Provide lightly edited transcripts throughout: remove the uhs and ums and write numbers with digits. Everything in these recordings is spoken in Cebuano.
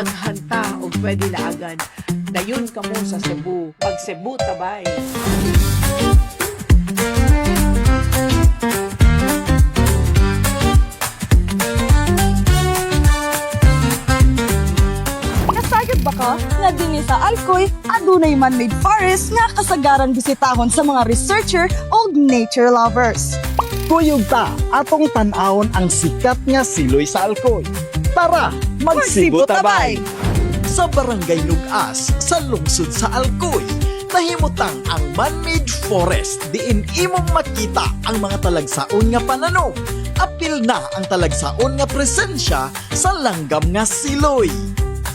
Daghan ta og pwede laagan. Dayon kamo sa Cebu. Pag Cebu tabay. Nasagad ba ka nga dinhi sa Alcoy adunay man-made forest nga kasagaran bisitahon sa mga researcher o nature lovers? Kuyog ta atong tan-awon ang sikat nga siloy sa Alcoy. Tara, Magsibo magsibo tabay! Sa Barangay Nugas, sa lungsod sa Alcoy, nahimutang ang man-made forest diin imong makita ang mga talagsaon nga pananom. Apil na ang talagsaon nga presensya sa langgam nga siloy.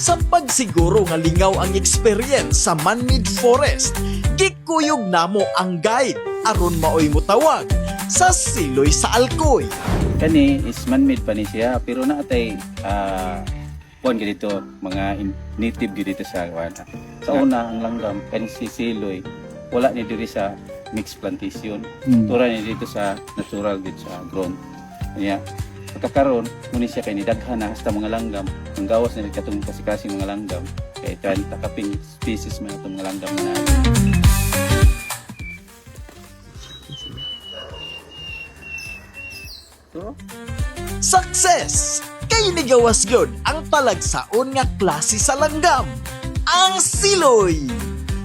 Sa pagsiguro nga lingaw ang experience sa man-made forest, gikuyog namo ang guide aron maoy motawag sa siloy sa Alcoy. Kani is man-made pa ni siya, pero naatay kuan gyud dito, mga native gyud dito sa kuan. Sa una, ang langgam kani si Siloy, wala ni diri sa mixed plantation. Tura ni dito sa natural gyud sa ground. Kanya pagkakaron muni siya kay nidaghan na hasta mga langgam. Ang gawas na katong kasikasing mga langgam kay 30 kaping species man atong mga langgam na. So, Success! Kay nigawas gyud ang talagsaon nga klase sa langgam, ang siloy!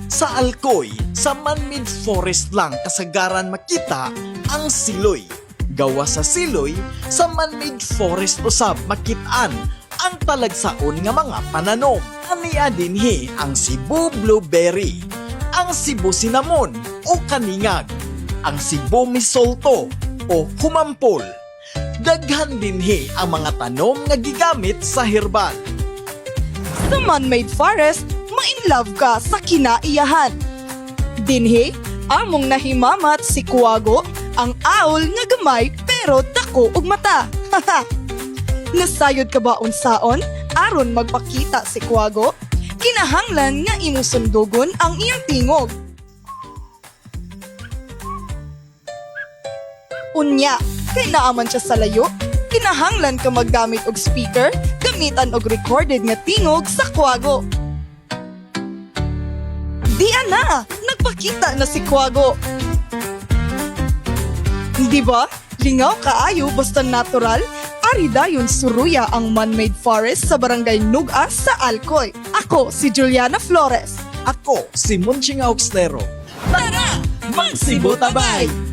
Sa Alcoy, sa man-made forest lang kasagaran makita ang siloy. Gawas sa siloy, sa man-made forest usab makitaan ang talagsaon nga mga pananom. Ania dinhi ang Cebu Blueberry, ang Cebu Cinnamon o kaningag, ang Cebu Mistletoe o humampol. Daghan dinhi ang mga tanom nga gigamit sa herbal. Sa man-made forest, ma-inlove ka sa kinaiyahan. Dinhi, among nahimamat si Kuwago, ang owl nga gamay pero dako og mata. Nasayod ka ba unsaon aron magpakita si Kuwago? Kinahanglan nga imong sundugon ang iyang tingog. Unya, kay naaman siya sa layo, kinahanglan ka maggamit og speaker, gamitan og recorded nga tingog sa Kuwago. Di na, nagpakita na si Kuwago. Di ba? Lingaw kaayo basta natural, ari dayon suruya ang man-made forest sa Barangay Nugas sa Alcoy. Ako si Juliana Flores. Ako si Munching Auxlero. Tara! Magsibo tabay!